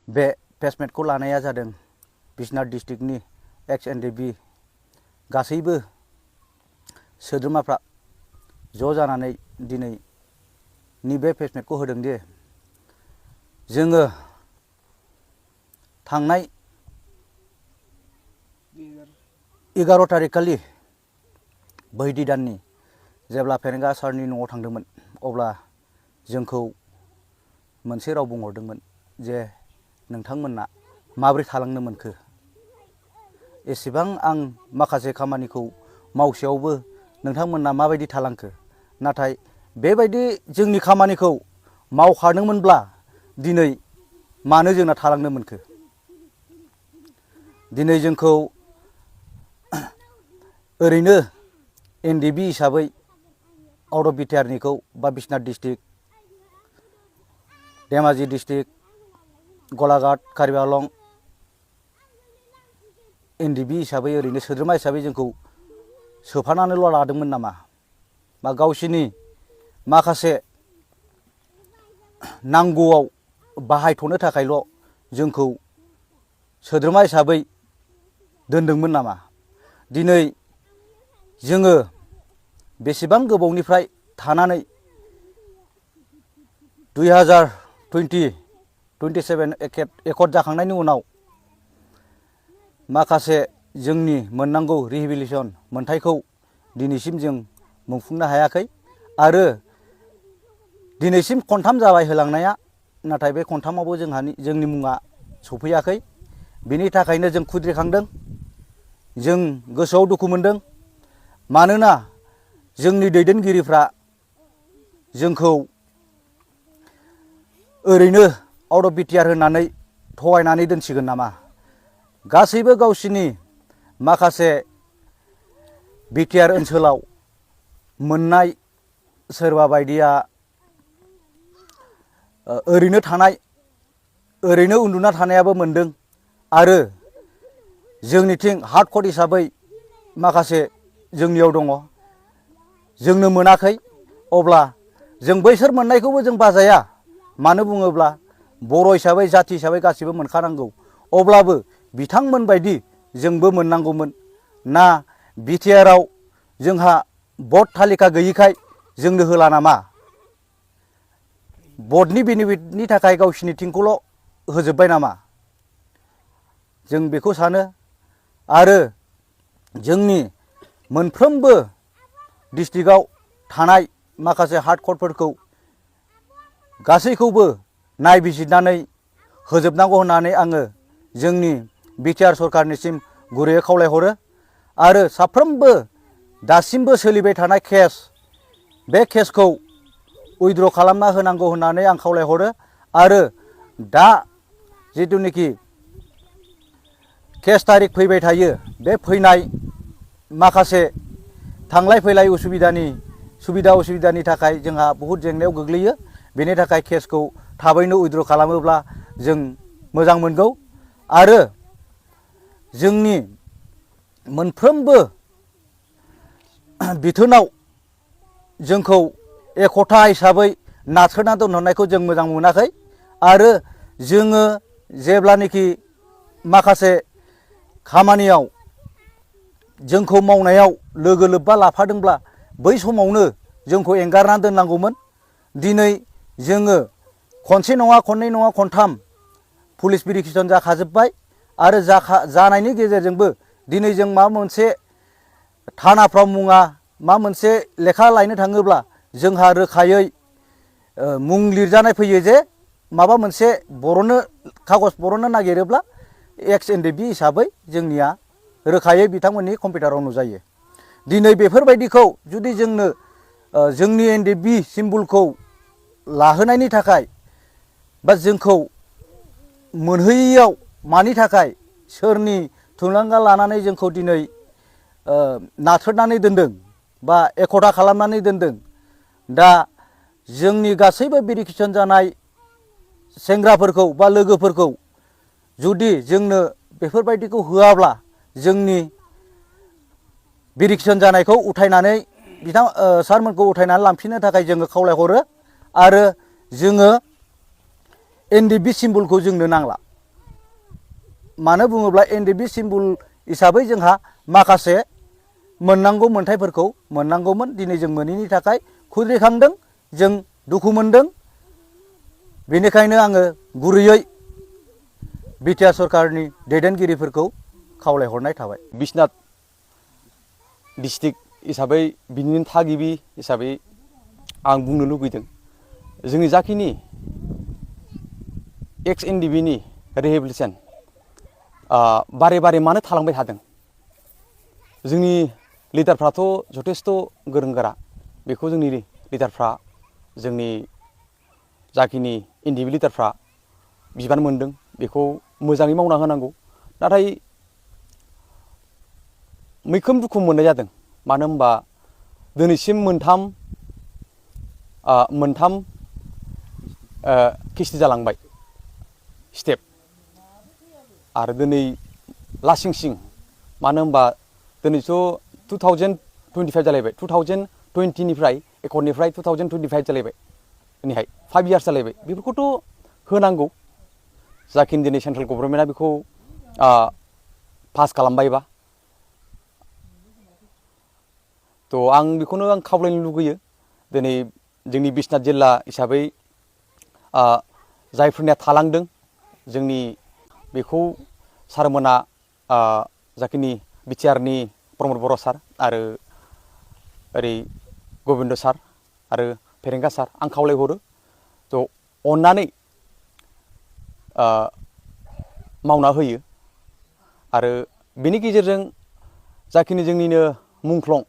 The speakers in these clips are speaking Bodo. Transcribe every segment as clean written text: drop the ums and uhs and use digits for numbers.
बे प्लेसमेन्टखौ लानाया जादों बिश्वनाथ डिस्ट्रिक्टनि एक्स-NDFB गासैबो सोद्रोमाफ्रा ज' जानानै दिनैनि बे प्लेसमेन्टखौ होदों दि जोङो थांनाय 11 तारिखखालि बैदि दाननि जेब्ला फेरेंगा सारनि न'आव थांदोंमोन अब्ला जोंखौ मोनसे राव बुंहरदोंमोन जे नोंथांमोना माबोरै थालांनो मोनखो एसेबां आं माखासे खामानिखौ मावसेयावबो नोंथांमोना माबायदि थालांखो नाथाय बेबायदि जोंनि खामानिखौ मावखादोंमोनब्ला दिनै मानो जोंना थालांनो मोनखो दिनै जोंखौ ओरैनो NDFB हिसाबै आउट अफ BTR निखौ बा बिश्वनाथ डिस्ट्रिक्ट धेमाजि डिस्ट्रिक्ट गलाघाट कार्बि आलं NDFB हिसाबै ओरैनो सोद्रोमा हिसाबै जोंखौ सोफानानैल' लादोंमोन नामा बा गावसिनि माखासे नांगौआव बाहायथ'नो थाखायल' जोंखौ सोद्रोमा हिसाबै दोनदोंमोन नामा दिनै जोङो बेसेबां गोबावनिफ्राय थानानै 2027 एकर्ड जाखांनायनि उनाव माखासे जोंनि मोननांगौ रिहेबिलिटेसन मोनथायखौ दिनैसिम जों मोनफुंनो हायाखै आरो दिनैसिम खनथाम जाबाय होलांनाया नाथाय बे खनथामावबो जोंनि मुङा सफैयाखै बेनि थाखायनो जों खुद्रिखांदों जों गोसोआव दुखु मोनदों मानोना जोंनि दैदेनगिरिफ्रा जोंखौ ओरैनो आउट अफ BTR होननानै थगायनानै दोनसिगोन नामा गासैबो गावसिनि माखासे BTR ओनसोलाव मोननाय सोरबा बायदिया ओरैनो थानाय ओरैनो उन्दुना थानायाबो मोनदों आरो जोंनिथिं हार्ड क'ड हिसाबै माखासे जोंनियाव दङ जोंनो मोनाखै अब्ला जों बैसोर मोननायखौबो जों बाजाया मानो बुङोब्ला बर' हिसाबै जाथि हिसाबै गासिबो मोनखानांगौ अब्लाबो बिथांमोन बायदि जोंबो मोननांगौमोन ना BTR आव जोंहा बर्ड तालिका गैयिखाय जोंनो होला नामा बर्डनि बेनिफिटनि थाखाय गावसिनिथिंखौल' होजोब्बाय नामा जों बेखौ सानो आरो जोंनि मोनफ्रोमबो डिस्ट्रिक्टआव थानाय माखासे हार्ड क'डफोरखौ गासैखौबो नायबिजिरनानै होजोबनांगौ होननानै आङो जोंनि BTR सरकारनिसिम गुरैयै खावलायहरो आरो साफ्रोमबो दासिमबो सोलिबाय थानाय केस बे केसखौ उइद्र' खालामना होनांगौ होननानै आं खावलायहरो आरो दा जिथुनिखि केस तारिख फैबाय थायो बे फैनाय माखासे थांलाय फैलाय उसुबिदानि थाखाय जोंहा बहुद जेंनायाव गोग्लैयो बेनि थाखाय केसखौ थाबैनो उइद्र' खालामोब्ला जों मोजां मोनगौ आरो जोंनि मोनफ्रोमबो बिथोनाव जोंखौ एकता हिसाबै नाथ्रोदना दोनहरनायखौ जों मोजां मोनाखै आरो जोङो जेब्लानोखि माखासे खामानियाव जोंखौ मावनायाव लोगो लोब्बा लाफादोंब्ला बै समावनो जोंखौ एंगारना दोननांगौमोन दिनै जोङो खनसे नङा खननै नङा खनथाम पुलिस भेरिफिकेसन जाखाजोब्बाय आरो जानायनि गेजेरजोंबो दिनै जों माबा मोनसे थानाफ्राव मुङा माबा मोनसे लेखा लायनो थाङोब्ला जोंहा रोखायै मुं लिरजानाय फैयो जे माबा मोनसे कागज बरननो नागिरोब्ला Ex-NDFB हिसाबै जोंनिया रोखायै बिथांमोननि कम्पिउटाराव नुजायो दिनै बेफोरबायदिखौ जुदि जोंनो जोंनि NDFB सिम्बलखौ लाहोनायनि थाखाय बा जोंखौ मोनहैयैयाव मानि थाखाय सोरनि थुलुंगा लानानै जोंखौ दिनै नाथ्रोदनानै दोनदों बा एकता खालामनानै दोनदों दा जोंनि गासैबो भेरिफिकेसन जानाय सेंग्राफोरखौ बा लोगोफोरखौ जुदि जोंनो बेफोरबायदिखौ होआब्ला जोंनि भेरिफिकेसन जानायखौ उथायनानै सारमोनखौ उथायनानै लांफिननो थाखाय जोङो खावलायहरो आरो जोङो NDFB सिम्बलखौ जोंनो नांला मानो बुङोब्ला एनडिएफबि सिम्बल हिसाबै जोंहा माखासे मोननांगौ मोन्थायफोरखौ मोननांगौमोन दिनै जों मोनैनि थाखाय खुद्रिखांदों जों दुखु मोनदों बेनिखायनो आङो गुरैयै बिटिआर सरकारनि दैदेनगिरिफोरखौ खावलायहरनाय थाबाय। बिश्वनाथ डिस्ट्रिक्ट हिसाबै बिनिनो थागिबि हिसाबै आं बुंनो लुगैदों जोंनि जाखिनि एक्स-एनडिएफबि रिहेबिलिटेसन बारे बारे मानो थालांबाय थादों जोंनि लिडारफ्राथ' जथेस्थ' गोरों गोरा बेखौ जोंनि लिडारफ्रा जोंनि जाखिनि एनडिएफबि लिडारफ्रा बिबान मोनदों बेखौ मोजाङै मावना होनांगौ नाथाय मैखोम दुखु मोननाय जादों मानो होनबा दिनैसिम मोनथाम किस्ति जालांबाय स्टेप आरो दिनै लासिंसिं मानो होनबा दिनैथ' 2025 जालायबाय 2020निफ्राय एकर्डनिफ्राय 2025 जालायबाय दिनैहाय 5 इयार्स जालायबाय बेफोरखौथ' होनांगौ जाखिनि दिनै सेन्ट्रेल गभर्नमेन्टआ बेखौ पास खालामबायबा थ' आं बेखौनो खावलायनो लुगैयो दिनै जोंनि बिश्वनाथ जिल्ला हिसाबै जायफोरनिया थालांदों जोंनि बेखौ सारमोना जाखिनि बिटिआरनि प्रमद बर' सार आरो ओरै गबिन्द सार आरो फेरेंगा सार आं खावलायहरो थ' अननानै मावना होयो आरो बेनि गेजेरजों जाखिनि जोंनिनो मुंख्लं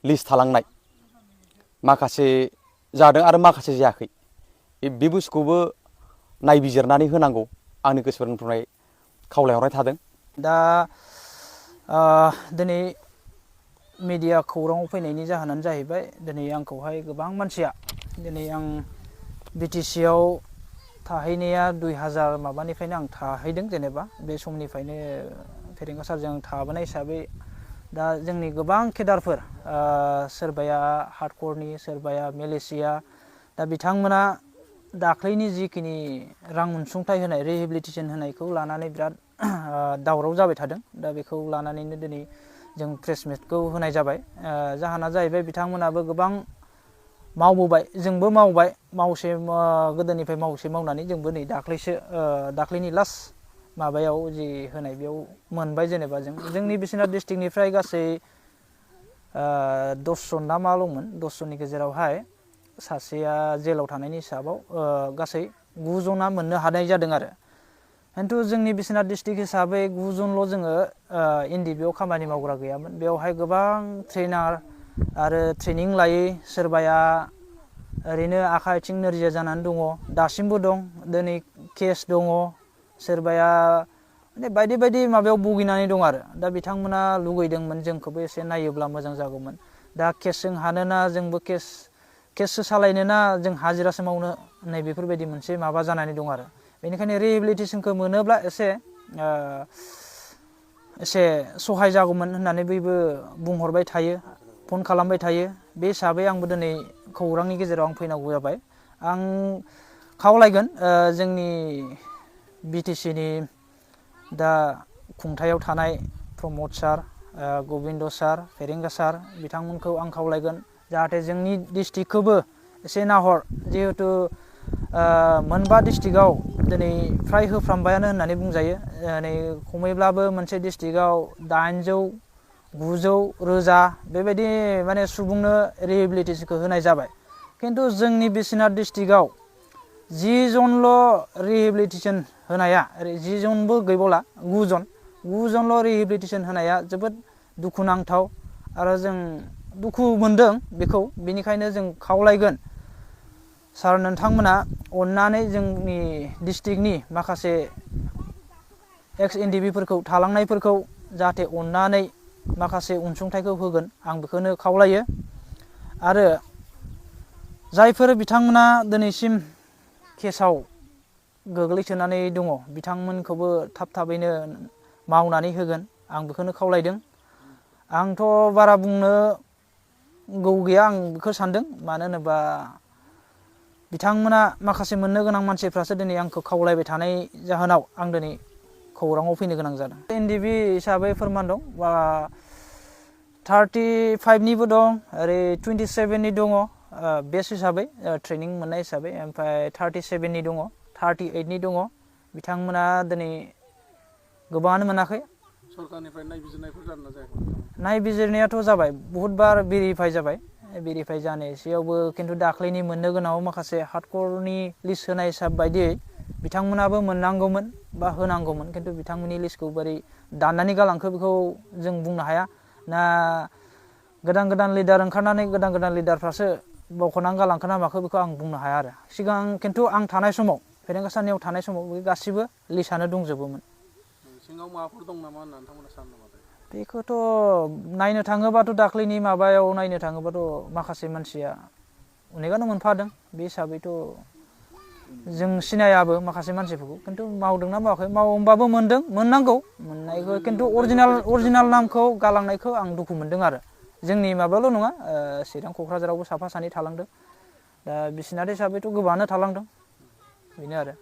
लिस्ट थालांनाय माखासे जादों आरो माखासे जायाखै बे बुस्थुखौबो नायबिजिरनानै होनांगौ आंनि गोसोनिफ्राय खावलायहरनाय थादों। दा दिनै मिडिया खौराङाव फैनायनि जाहोनानो जाहैबाय दिनै आंखौहाय गोबां मानसिया दिनै आं बिटिसिआव थाहैनाया 2000 माबानिफ्रायनो आं थाहैदों जेनेबा बे समनिफ्रायनो फेरेंगा सारजों थाबोनाय हिसाबै दा जोंनि गोबां केडारफोर सोरबाया हार्डकरनि सोरबाया मेलेसिया दा बिथांमोना दाख्लैनि जिखिनि रां अनसुंथाइ होनाय रिहेबिलिटेसन होनायखौ लानानै बिराद दावराव जाबाय थादों दा बेखौ लानानैनो दिनै जों प्रेस मिटखौ होनाय जाबाय जाहोना जाहैबाय बिथांमोनाबो गोबां मावबोबाय जोंबो मावबाय गोदोनिफ्राय मावनानै जोंबो नै दाख्लैनि लास्ट माबायाव जि होनाय बेयाव मोनबाय जेनेबा जोंनि बिश्वनाथ डिस्ट्रिक्टनिफ्राय गासै 10 जन ना माल'मोन 10 जननि गेजेरावहाय सासेया जेलाव थानायनि हिसाबाव गासै 9 जना मोननो हानाय जादों आरो खिन्थु जोंनि बिश्वनाथ डिस्ट्रिक्ट हिसाबै 9 जनल' जोङो एनडिएफबिआव खामानि मावग्रा गैयामोन बेवहाय गोबां ट्रेनार आरो ट्रेनिं लायै सोरबाया ओरैनो आखाइ आथिं नोरजिया जानानै दङ दासिमबो दं दिनै केस दङ सोरबाया माने बायदि बायदि माबायाव भुगिनानै दं आरो दा बिथांमोना लुगैदोंमोन जोंखौबो एसे नायोब्ला मोजां जागौमोन दा केसजों हानोना जोंबो केससो सालायनोना जों हाजिरासो मावनो नै बेफोरबायदि मोनसे माबा जानानै दं आरो बेनिखायनो रिहेबिलिटेसनखौ मोनोब्ला एसे सहाय जागौमोन होननानै बयबो बुंहरबाय थायो फन खालामबाय थायो बे हिसाबै आंबो दिनै खौरांनि गेजेराव आं फैनांगौ जाबाय आं खावलायगोन जोंनि बिटिसिनि दा खुंथायाव थानाय प्रमद सार गबिन्द सार फेरेंगा सार बिथांमोनखौ आं खावलायगोन जाहाथे जोंनि डिस्ट्रिक्टखौबो एसे नाहर जिहेथु मोनबा डिस्ट्रिक्टआव दिनै फ्राय होफ्रामबायानो होननानै बुंजायो नै खमैब्लाबो मोनसे डिस्ट्रिक्टआव 800 900 रोजा बेबायदि माने सुबुंनो रिहेबिलिटेसनखौ होनाय जाबाय खिन्थु जोंनि बिश्वनाथ डिस्ट्रिक्टआव 10 जनल' रिहेबिलिटेसन होनाया 10 जनबो गैबावला 9 जनल' रिहेबिलिटेसन होनाया जोबोद दुखुनांथाव आरो जों दुखु मोनदों बेखौ बेनिखायनो जों खावलायगोन सार नोंथांमोना अननानै जोंनि डिस्ट्रिक्टनि माखासे एक्स-एनडिएफबिफोरखौ थालांनायफोरखौ जाहाथे अननानै माखासे अनसुंथाइखौ होगोन आं बेखौनो खावलायो आरो जायफोर बिथांमोना दिनैसिम केसाव गोग्लैसोनानै दङ बिथांमोनखौबो थाबैनो मावनानै होगोन आं बेखौनो खावलायदों आंथ' बारा बुंनो गैया आं बेखौ सानदों मानो होनोबा बिथांमोना माखासे मोननो गोनां मानसिफ्रासो दिनै आंखौ खावलायबाय थानाय जाहोनाव आं दिनै खौराङाव फैनो गोनां जादों। एनडिएफबि हिसाबै फोरमान दं बा 35निबो दं ओरै 27नि दङ बेस्ट हिसाबै ट्रेनिं मोननाय हिसाबै ओमफ्राय 37नि दङ 38नि दङ बिथांमोना दिनै गोबाङानो मोनाखै। सरकारनिफ्राय नायबिजिरनायफोर जादों ना जायाखै? नायबिजिरनायाथ' जाबाय बहुद बार भेरिफाइ जाबाय भेरिफाइ जानायसेयावबो खिन्थु दाख्लैनि मोननो गोनाङाव माखासे हार्डक'रनि लिस्ट होनाय हिसाब बायदियै बिथांमोनाबो मोननांगौमोन बा होनांगौमोन खिन्थु बिथांमोननि लिस्टखौ बोरै दाननानै गालांखो बेखौ जों बुंनो हाया ना गोदान गोदान लिडार ओंखारनानै गोदान गोदान लिडारफ्रासो बख'नानै गालांखो ना माखो बेखौ आं बुंनो हाया आरो सिगां खिन्थु आं थानाय समाव फेरेंगा सारनियाव थानाय समाव बे गासिबो लिस्टआनो दंजोबोमोन। सिङाव माबाफोर दं नामा होनना नोंथांमोना सानो नामा? बेखौथ' नायनो थाङोबाथ' दाख्लैनि माबायाव नायनो थाङोबाथ' माखासे मानसिया अनेकानो मोनफादों बे हिसाबैथ' जों सिनायाबो माखासे मानसिफोरखौ खिन्थु मावदोंना मावाखै मावोबाबो मोनदों मोननांगौ मोननायखौ खिन्थु अरिजिनाल नामखौ गालांनायखौ आं दुखु मोनदों आरो जोंनि माबायावल' नङा चिरां क'क्राझारावबो साफा सानै थालांदों दा बिसिनाथ हिसाबैथ' गोबाङानो थालांदों बेनो आरो